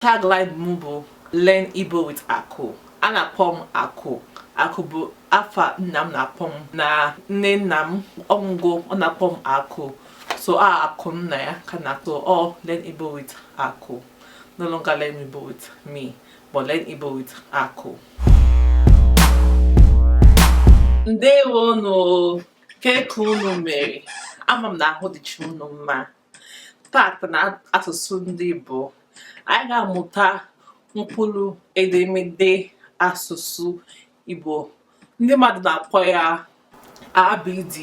Tagline m bụ "Learn Igbo with Akụ". A na-akpọ m Akụ. Akụ bụ afa nna m na-akpọ m, na nne nna m ọngwụ ọ na-akpọ m Akụ. So a Akụ nna ya ka na-akpọ ọ Learn Igbo with Akụ. No longer Learn Igbo with me, but Learn Igbo with Akụ. Ndewonu, kee ka unu mere? Ama m na ahụ dịcha unu mma. Tata na asụsụ ndị Igbo, anyị ga-amụta mkpụrụ edemede asụsụ Igbo. Ndị mmadụ na-akpọ ya ABD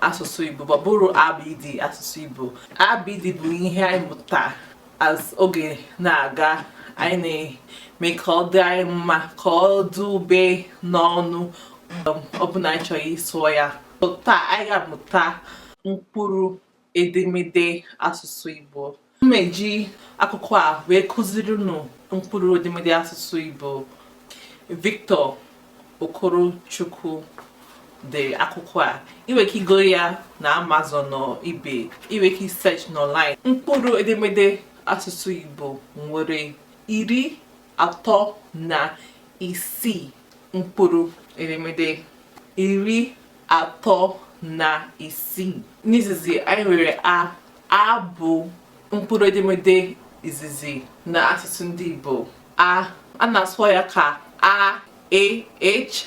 asụsụ Igbo, ma ọ bụrọ ABD asụsụ Igbo. ABD bụ ihe anyị mụta as oge na-aga, anyị na-eme ka ọ dị anyị mma, ka ọ dị ube n'ọnụ ọ bụ na anyị chọrọ ịsụọ ya. Taa anyị ga-amụta mkpụrụ edemede asụsụ Igbo. M eji akwụkwọ a wee kụziri unu mkpụrụ edemede asụsụ Igbo. Victor Okorochukwu dere akwụkwọ a. Ị nwere ike igo ya na Amazon or eBay. Ị nwere ike search n'online. Mkpụrụ edemede asụsụ Igbo nwere 36 mkpụrụ edemede, 36. N'izizi, anyị nwere a. A bụ mkpụrụ edemede izizi na asụsụ ndị Igbo. A, a na-asụ ya ka a, e, h,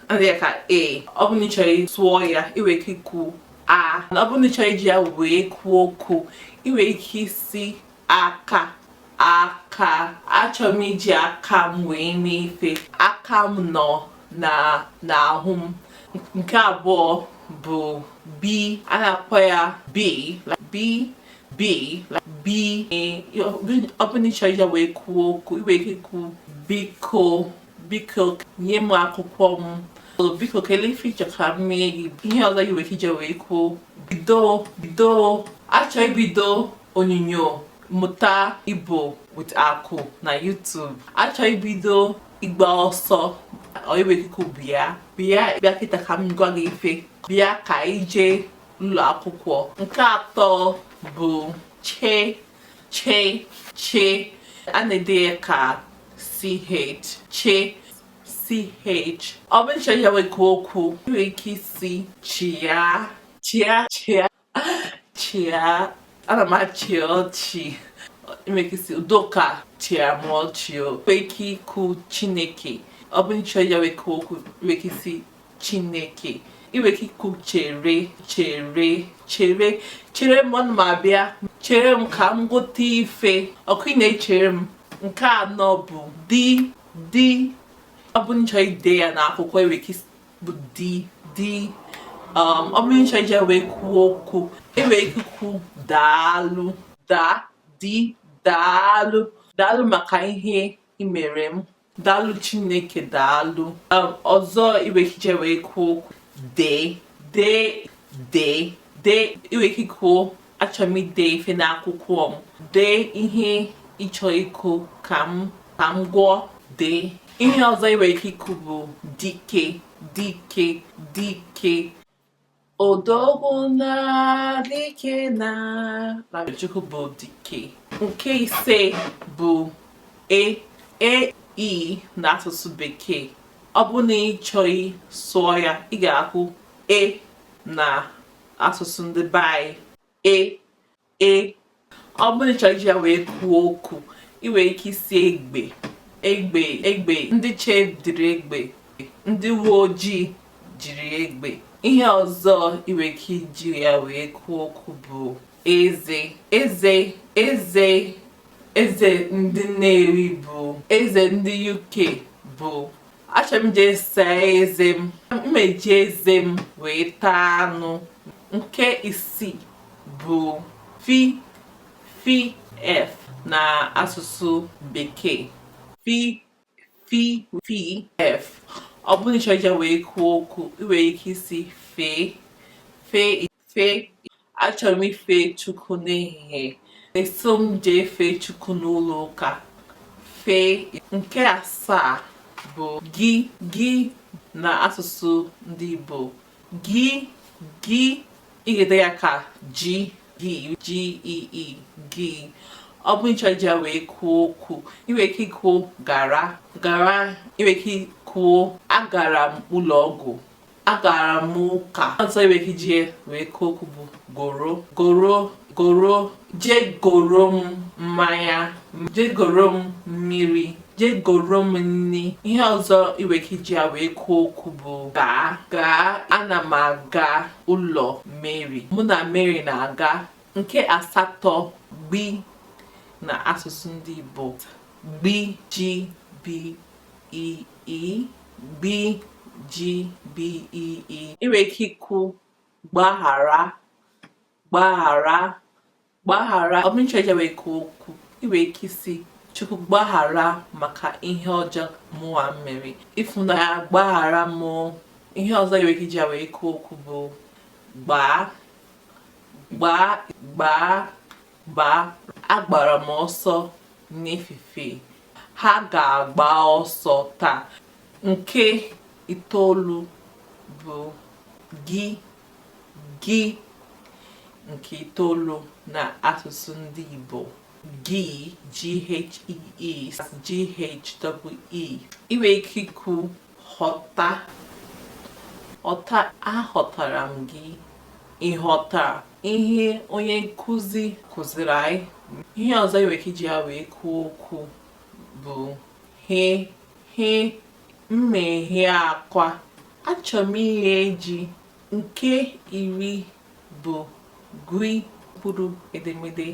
a ya ka e. Ọ bụrụ na ị chọrọ ịsụọ ya, ị nwere ike ikwu a. Ọ bụrụ na ị chọrọ iji ya wee kwuo okwu, ị nwere ike isi aka, aka. Achọrọ m iji aka m wee mee ife. Aka m nọ na n'ahụ m. Nke abụọ bụ b. A na-akpọ ya b, b, b, b. Ọ bụrụ na ị chọrọ iji ya wee kwuo okwu, ị nwere ike ikwu biko, biko nye m akwụkwọ m, biko kelee ife ị chọ ka m mee gị. Ihe ọzọ ị nwere ike iji wee kwuo: bido, bido. Achọ ibido onyonyo Mụta Igbo with Akụ na YouTube. Achọ ibido ịgba ọsọ, ọ ị nwere ike ikwu bịa, bịa, bịa kịta ka m gwa gị ife, bịa ka anyị jee ụlọ akwụkwọ. Nke atọ bụ che, che, che. A na-ede ya ka ch, che, ch. Ọ bụrụ na ị chọrọ ya wee kwuo okwu, ị nwere ike isi chịa, chịa, chịa, chịa. Ana m achị ọchị. Ị nwere ike isi Udoka chịa m ọchị. O nwere ike ikwu Chineke. Ọ bụrụ na ị chọrọ ya wee kwuo okwu, ị nwere ike isi Chineke. Ị nwere ike ikwu chere, chere, chere, chere m, ana m abịa, chere m ka m gote ife ọkụ ị na-echere m. Nke anọ bụ di, di. Ọ bụrụ na ị chọrọ ide ya n'akwụkwọ, ị nwere ike bụ di, di. Ọ bụrụ na ị chọrọ iji ya wee kwuo okwu, ị nwere ike ikwu daalụ, da, di, daalụ, daalụ maka ihe ị mere m, daalụ Chineke, daalụ. Ọzọ ị nwere ike iji wee kwuo okwu: dee, dee, dee, dee. Ị nwere ike ikwu achọrọ m ide ife n'akwụkwọ m. Dee ihe ị chọrọ ikwu ka m gụọ, dee. Ihe ọzọ ị nwere ike ikwu bụ dike, dike, dike. Odogwu na dike na Chukwu bụ dike. Nke ise bụ e, e, e n'asụsụ Bekee. Ọ bụrụ na ị chọghị sụọ ya, ị ga-ahụ e na asụsụ ndị be anyị, e, e. Ọ bụrụ na ị chọrọ iji ya wee kwuo okwu, ị nwere ike isi egbe, egbe, egbe. Ndị nche jiri egbe, ndị uwe ojii jiri egbe. Ihe ọzọ ị nwere ike iji ya wee kwuo okwu bụ eze, eze, eze. Eze ndị Nnewi bụ eze ndị UK bụ. Achọrọ m ije saa eze m, m eji eze m wee taa anụ. Nke isii bụ fi, fi, f na asụsụ Bekee. Fi, fi, fi, f. Ọ bụrụ na ị chọrọ iji wee kwuo okwu, ị nwere ike isi fee, fee, fee. Achọrọ m ife Chukwu n'ehihie, eso m jee fee Chukwu n'ụlọ ụka. Fee. Nke asaa bụ gị, gị na asụsụ ndị Igbo. Gị, gị. Ị ga-ede ya ka g, g, g, e, e, gị. Ọ Ọ bụ ị chọọ iji ya wee kwuo okwu, ị nwere ike ikwu gara gara. Ị nwere ike kwuo agara m ụlọ ọgwụ, agara m ụka. Ọzọ ị nwere ike iji wee kwuo okwu bụ goro goro goro. Jee goro m mmanya, jee goro m mmiri, jee goro m nri. Ihe ọzọ ị nwere ike iji ya wee kwuo okwu bụ gaa gaa. Ana m aga ụlọ Mary, mụ na Mary na-aga. Nke asatọ, gbi na asụsụ ndị Igbo. Gbi, G B E E, gbi, G B E E. Ị nwere ike ikwu gbaghara gbaghara gbaghara. Ọ bụrụ ị chọrọ iji wee kwuo okwu, ị nwere ike isi Chukwu gbaghara maka ihe ọjọọ mụwa mere. Ịfụnanya gbaghara mụ. Ihe ọzọ ị nwere ike iji wee kwuo okwu bụ gbaa gbaa gbaa gbaa. Agbara m ọsọ n'efifie, ha ga-agba ọsọ taa. Nke itoolu bụ gị gị. Nke itoolu na asụsụ ndị Igbo, gị, G H E E, G H E E. Ị nwere ike ikwu ghọta ghọta, aghọtara m gị, ị ghọtara ihe onye nkụzi kụziri anyị. Ihe ọzọ ị nwere ike iji ya wee kwuo okwu bụ he he. Mmehie akwa, achọrọ m ighe ji. Nke iri bụ gwi, mkpụrụ edemede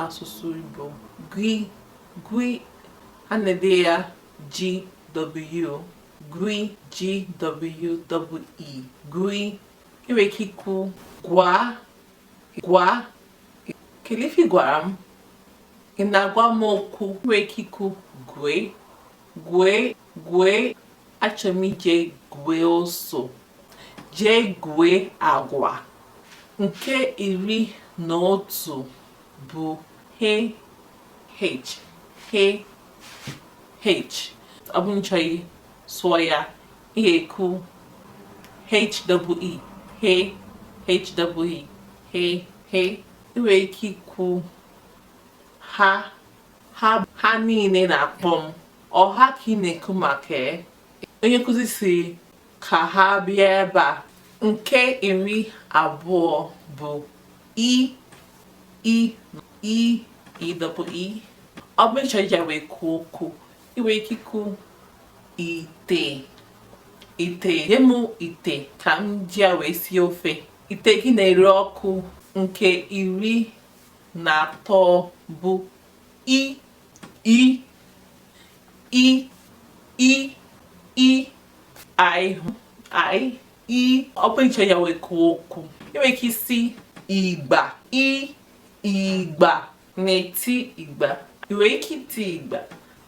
asụsụ Igbo gwi gwi. A na-ede ya G W, gwi, G W E E, gwi. Ị nwere ike ikwu gwa gwa. Kedu ife ị gwara m? Ị na-agwa m okwu? Ị nwere ike ikwu gwe gwe gwe. Achọrọ m ije gwee ose, jee gwee agwa. Nke 11 bụ he h, he h. Ọ bụrụ chọghị sụọ ya, ị ga-ekwu h double e, he h double e, he he. Ị nwere ike ikwu ha ha. Ha niile na-akpọ m ọha ka ị na-ekwu maka onye nkụzi si ka ha bịa ebe a. Nke 20 bụ i i i, i double e. Ọ bụrụ ịchọrọ iji wee kwuo okwu, ị nwere ike ikwu ite ite. Nye m ite ka m ji ya wee sie ofe. Ite gị na-ere ọkụ. Nke 13 bụ i i i i i i i i. Ọ bụrụ ịchọ ya wee kwuo okwu, ị nwere ike isi igba i igba. Na-eti igba, ị nwere ike iti igba,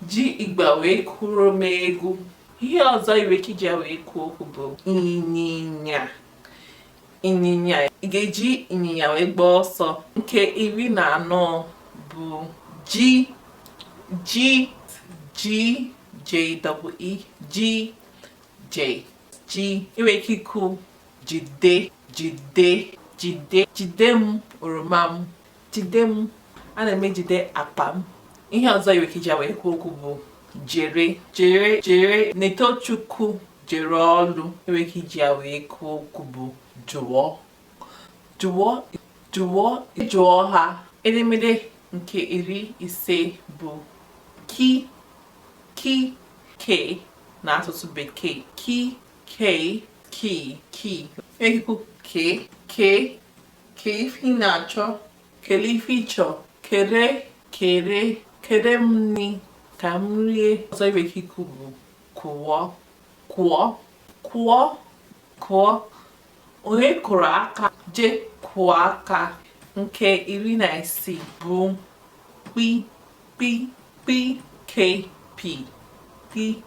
ji igba wee kụrụ m egwu. Ihe ọzọ ị nwere ike iji ya wee kwuo okwu bụ ịnyịnya ịnyịnya. Ị ga-eji ịnyịnya wee gbaa ọsọ. Nke 14 bụ ji ji g J double E, G J G. Ị nwere ike ikwu jide jide jide. Jide m oroma m, jide m, ana m ejide akpa m. Ihe ọzọ ị nwere ike iji wee kwuo okwu bụ jere jere jere. Netochukwu jere ọlụ. Ị nwere ike iji ya wee kwuo okwu bụ jụọ jụọ jụọ jụọ ha. Edemede nke 15 bụ ki ki, k na asụsụ bekee, ki k ki ki. Ị nwere ike ikwu ke ke ke. Ife ị na-achọ, kele ife ị chọ, kere kere kere m nri ka m rie. Ọzọ ị nwere ike ikwu bụ kụọ kụọ kụọ kụọ. Onye kụrụ aka? Jee kụọ aka. Nke 16 bụ kpi kpi kpi, k p p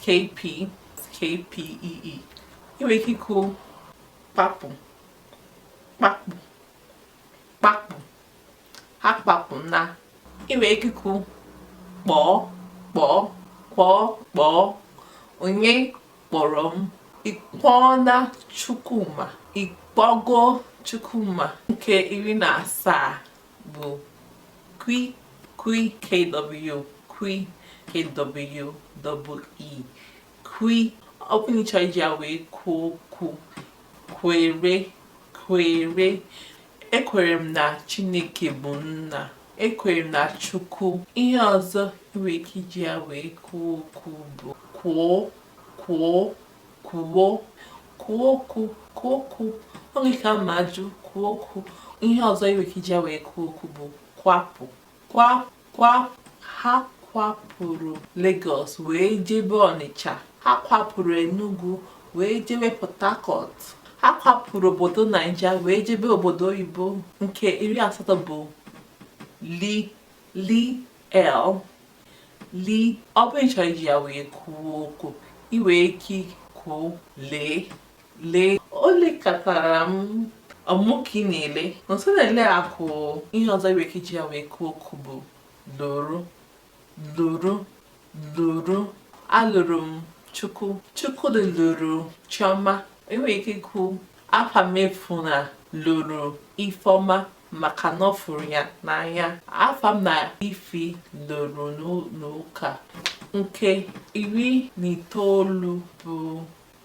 k p k p e e. Ị nwere ike ikwu kpapụ kpapụ kpapụ, ha kpapụ na. Ị nwere ike ikwu kpọọ kpọọ kpọọ kpọọ. Onye kpọrọ m? Ị kpọọna Chukwuma? Ị kpọgo Chukwuma? Nke 17 bụ kwi kwi. Kwi kw kwi kw double e kwi. Ọ bụrụ na ị chọrọ iji ya wee kwuo okwu, kwere kwere. Ekwere m na Chineke bụ nna. Ekwere m na Chukwu. Ihe ọzọ ị nwere ike iji ya wee kwuo okwu bụ kwuo kwuo kwuo kwuo okwu kwuo okwu. Oge ka m ajụ kwuo okwu. Ihe ọzọ ị nwere ike iji ya wee kwuo okwu bụ kwapụ kwa kwa. Ha kwapụrụ Lagos wee jebe Ọnịcha. Ha kwapụrụ Enugu wee jebe Port Harcourt. Ha kwapụrụ obodo Naija wee jebe obodo oyibo. Nke 80 bụ li li l li. Ọ bụrụ ị chọrọ iji ya wee kwuo okwu, ị nwere ike kwuo lee lee. O lekọtara m ọmụ ka ị na-ele nso na-ele akụ. Ihe ọzọ ị nwere ike iji ya wee kwuo okwu bụ lụrụ lụrụ lụrụ. Alụrụ m Chukwu. Chukwudị lụrụ Chiọma. Ị nwere ike ikwu Afamefuna lụrụ Ifeọma maka na ọ fụrụ ya n'anya. Afam na Ifi lụrụ n'ụka. Nke 19 bụ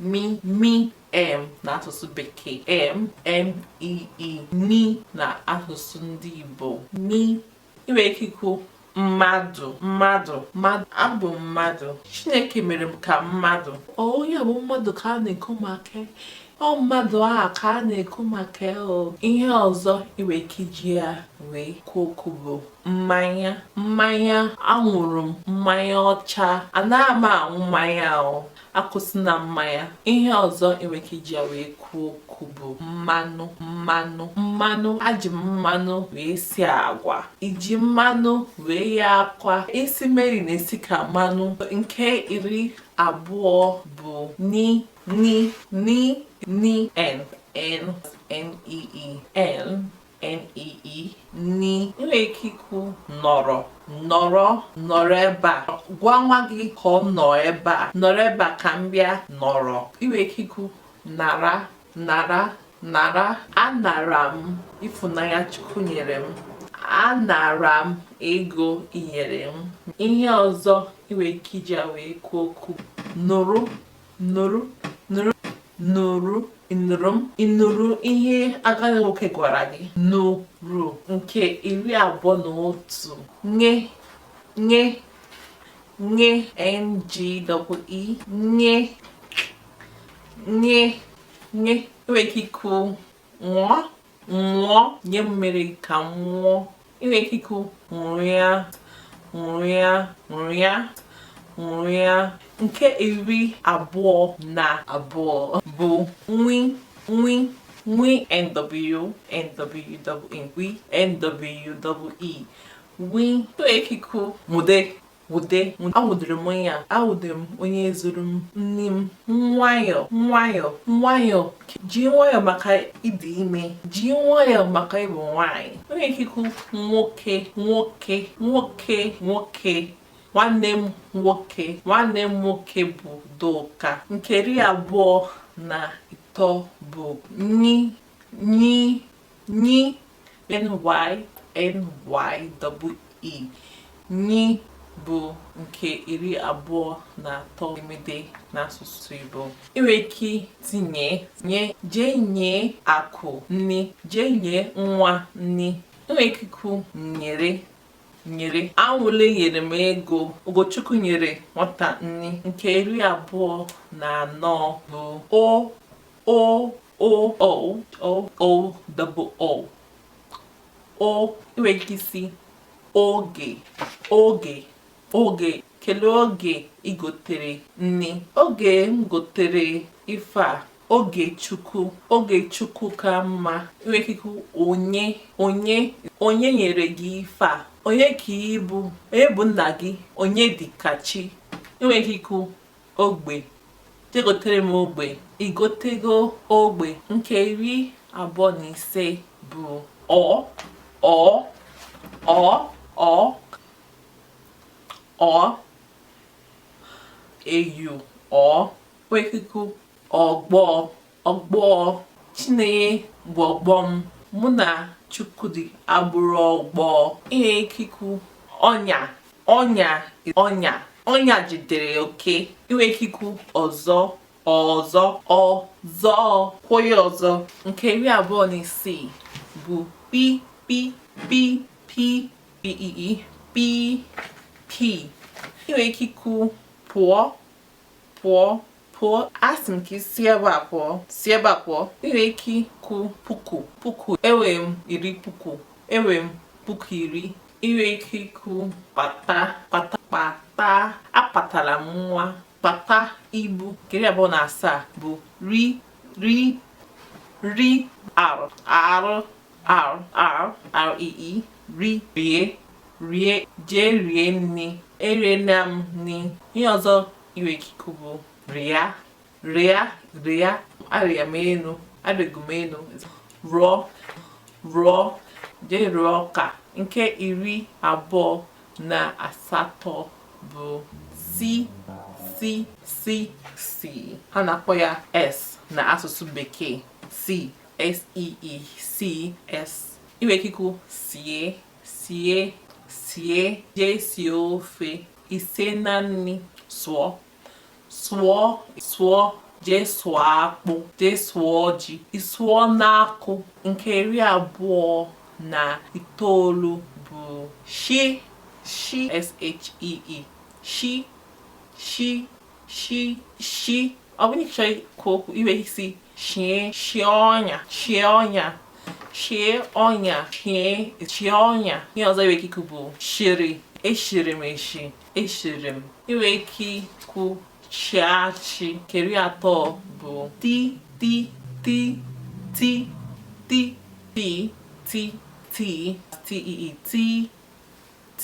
mi mi m na asụsụ bekee m m e e mi na asụsụ ndị Igbo mi. Ị nwere ike ikwu mmadụ mmadụ mmadụ. Abụ m mmadụ. Chineke mere m ka mmadụ. Onye bụ mmadụ ka a na-ekwu maka ọ mmadụ a ka a na-ekwu maka o. Ihe ọzọ ị nwere ike iji ya wee kwuo okwu bụ mmanya mmanya. Aṅụrụ m mmanya ọcha. Anaghị m aṅụ mmanya o. Akwụsịna mmanya. Ihe ọzọ ị nwere ike iji ya wee kwuo okwu bụ mmanụ mmanụ mmanụ. Aji m mmanụ wee sie agwa. Iji mmanụ wee ghee akwa. Isi Mary na-esi ka mmanụ. Nke 20 bụ ni ni ni ni n n n e e n n e e ni. Ị nwere ike ikwu nọrọ nọrọ nọrọ ebe a. Gwa nwa gị ka ọ nọ ebe a. Nọrọ ebe a ka m bịa. Nọrọ. Ị nwere ike ikwu nara nara nara. Anara m ịfụnanya Chukwu nyere m. Anara m ego i nyere m. Ihe ọzọ ị nwere ike iji ya wee kwuo okwu nụrụ nụrụ nụrụ nụrụ. Ịnụrụ m ịnụrụ ihe agadi nwoke gwara gị. Nụrụ. Nke 21 nye nye nye n g e nye nye nye. Ị nwere ike ikwu ṅụọ ṅụọ. Nye mmiri ka m ṅụọ. Ị nwere ike ikwu ṅụrịa ṅụrịa ṅụrịa ṅụrịa. Nke 22 bụ nwi nwi nwi n w n w e nwi n w e nwi. Ị nwere ike ikwu nwude nwude. Anwụdere m onye a. Anwụdere m onye zuru m nni m. Nwayọ nwayọ nwayọ. Ji nwayọ maka ịdị ime. Ji nwayọ maka ịbụ nwaanyị. Ị nwere ike ikwu nwoke nwoke nwoke nwoke. Nwanne m nwoke nwanne m nwoke bụ Doka. Nke 23 bụ nyi nyi nyi n y n y e nyi bụ nke 23 edemede n'asụsụ Igbo. Ị nwere ike itinye nye jee nye akụ nni. Jee nye nwa nni. Ị nwere ike ikwu nyere nyere. Anwụle nyere m ego. Ugochukwu nyere nwata nni. Nke 24 bụ o o o o o o double o o. Ị nwere ike isi oge oge oge. Kelee oge ị gotere nni. Oge m gotere ife a. Oge Chukwu oge Chukwu ka mma. Ị nwere ike ikwu onye onye onye nyere gị ife a. Onye ka ị bụ. Onye bụ nna gị. Onye dị ka chi. Ị nwere ike ikwu ogbe. Jee gotere m ogbe. Ị gotego ogbe. Nke 25 bụ ọ ọ ọ ọ ọ au ọ. Nwere ike ikwu ọgbọ ọgbọ. Chinenye bụ ọgbọ m. Mụ na Chukwudị abụrụ ọgbọ. Ị nwere ike ikwu Ọnya, ọnya, ọnya, ọnya jidere oke. Ị nwere ike ikwu ọzọ, ọzọ, ọzọ, kwuo ya ọzọ. Nke 26 bụ p, p, p, p, p, e, e, p, p. Ị nwere ike ikwu pụọ, pụọ, pụọ. Asị m ka ị si ebe a pụọ, si ebe a pụọ. Ị nwere ike ikwu puku, puku. Enwere m 10,000, enwere m 10,000. Ị nwere ike ikwu kpata, kpata, kpata. Akpatara m nwa. Kpata ibu. Nke 27 bụ ri, ri, ri, r, r, r, r, r, e, e, ri, rie, rie, jee rie nni. Eriela m nni. Ihe ọzọ ị nwere ike ikwu bụ rịa, rịa, rịa. Arịa m enu, arịgo m enu. Rụọ, rụọ, jee rụọ ọka. Nke 28 bụ c, c, c, c. A na-akpọ ya s na asụsụ bekee. C, s, e, e, c, s. Ị nwere ike ikwu sie, sie, sie, jee sie ofe, ise na nni, sụọ, sụọ, sụọ, jee sụọ akpụ, jee sụọ ji, ị sụọ n'akụ. Nke 29 bụ shi, shi, s, h, e, e, shi, shi, shi, shi. Ọ bụrụ na ị chọrọ ikwu okwu, ị nwere ike isi shie, shie ọnya, shie ọnya, shie ọnya, shie, shie ọnya. Ihe ọzọ ị nwere ike ikwu bụ shiri, eshiri m eshi, eshiri m. Ị nwere ike ikwu chịa achị. Nke 30 bụ t, t, t, t, t, t, t, t, t, e, e, t, t.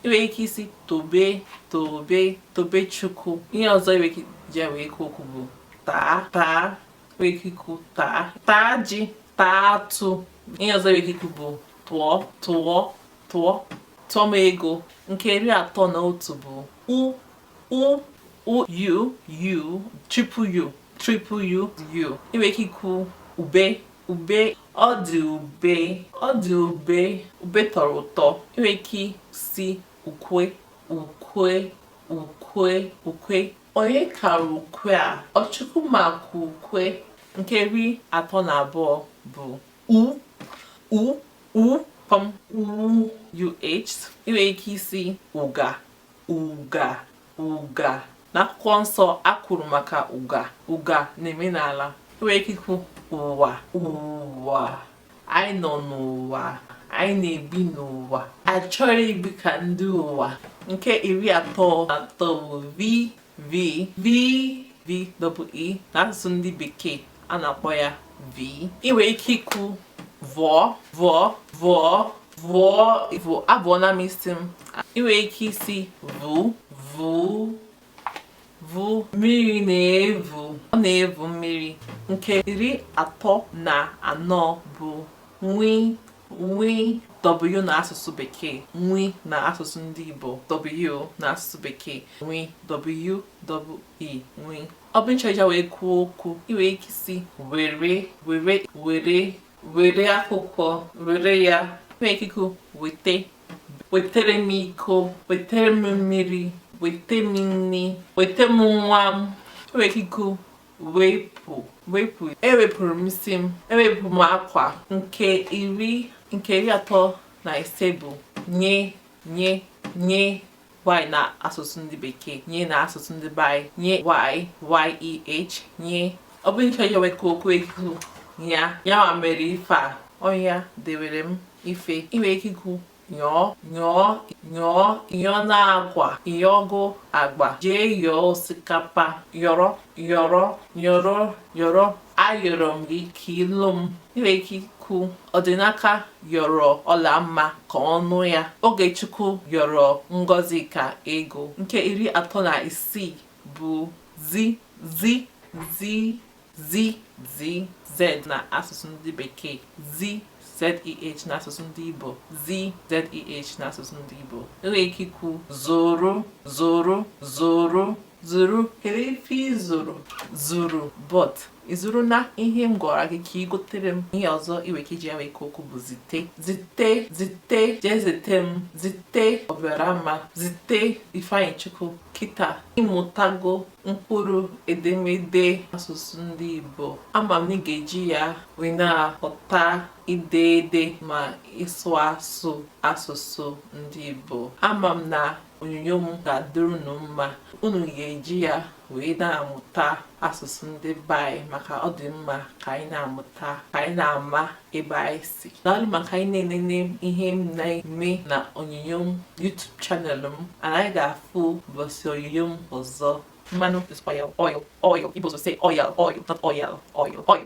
Ị nwere ike isi tobe, tobe, tobe Chukwu. Ihe ọzọ ị nwere ike iji wee ikwu okwu bụ taa, taa. Ị nwere ike ikwu taa, taa ji, taa atụ. Ihe ọzọ ị nwere ike ikwu bụ tụọ, tụọ, tụọ, tụọ m ego. Nke 31 bụ u, u, u, u, u, triple u, triple u, u. Ị nwere ike ikwu ube, ube. Ọ dị ube, ọ dị ube, ube tọrọ ụtọ. Ị nwere ike isi ukwe, ukwe, ukwe, ukwe. Onye kara ukwe a? Ọchukwu maka ukwe. Nke 32 bụ u, u, u, kpọm, u, u, h. Ị nwere ike isi ụga, ụga, ụga. N'akwụkwọ nsọ a kwuru maka ụga, ụga na-eme n'ala. Ị nwere ike ikwu ụwa, ụwa. Anyị nọ n'ụwa, anyị na-ebi n'ụwa. Achọrọ ibi ka ndị ụwa. Nke 33 bụ v, v, v, v, double e. N'asụsụ ndị bekee a na-akpọ ya v. Ị nwere ike ikwu vụọ, vụọ, vụọ, vụọ, vụọ. Abụọla m isi m. Ị nwere ike isi vụ, vụ, vụ. Mmiri na-evu, ọ na-evu mmiri. Nke 34 bụ nwi, nwi, w na asụsụ bekee, nwi na asụsụ ndị Igbo, w na asụsụ bekee, nwi, w, w, e, nwi. Ọ bụ nchọ ija wee kwuo okwu, ị nwere ike isi were, were, were, were akwụkwọ, were ya. Ị nwere ike ikwu wete, wetere m iko, wetere m mmiri, wete m nni, wete m nwa m. Ị nwere ike ikwu wepụ, wepụ. Ewepụrụ m isi m, ewepụ m akwa. Nke 35 bụ nye, nye, nye, y na asụsụ ndị bekee, nye na asụsụ ndị be anyị, nye, y, y, e, h, nye. Ọ bụrụ nchọ ije wekwu okwu ekwu ya, ya ma mere ife a, ọnya dewere m ife. Ị nwere ike ikwu nyọọ, nyọọ, nyọọ, nyọọ na agwa, nyọgụ agba, jee yọọ osikapa, yọrọ, yọrọ, yọrọ, yọrọ. Ayọrọ m gị ka ịlụ m. Ị nwere ike ikwu Ọdịnaka yọrọ Ọlamma ka ọ nụ ya. Ogechukwu yọrọ Ngọzika ego. Nke 36 bụ zi, zi, zi, zi, zi, z na asụsụ ndị bekee, zi, z, e, h na asụsụ ndị Igbo, zi, z, e, h na asụsụ ndị Igbo. Ị nwere ike ikwu zụrụ, zụrụ, zụrụ, zụrụ. Kedu ife ị zụrụ? Zụrụ, but. Ị zụrụ na ihe m gwara gị ka ị gotere m? Ihe ọzọ ị nwere ike iji ya wee kwuo okwu bụ zite. Zite, zite, jee zite m, zite Obiọramma, zite Ifeanyịchukwu. Kịta ịmụtago mkpụrụ edemede asụsụ ndị Igbo. Ama m na ị ga-eji ya wee na-aghọta ide ede ma ịsụ asụ asụsụ ndị Igbo. Ama m na onyonyo m ga-adịrị unu mma. Unu ga-eji ya wee na-amụta asụsụ ndị be anyị, maka ọ dị mma ka anyị na-amụta, ka anyị na-ama ebe anyị si. Daalụ maka anyị na-enene ihe m na-eme na onyonyo m, YouTube channel m. Anyị ga-afụ ụbọchị onyonyo m ọzọ. Mmanụ is oil, oil, oil. Igbos will say oil, oil, not oil, oil, oil.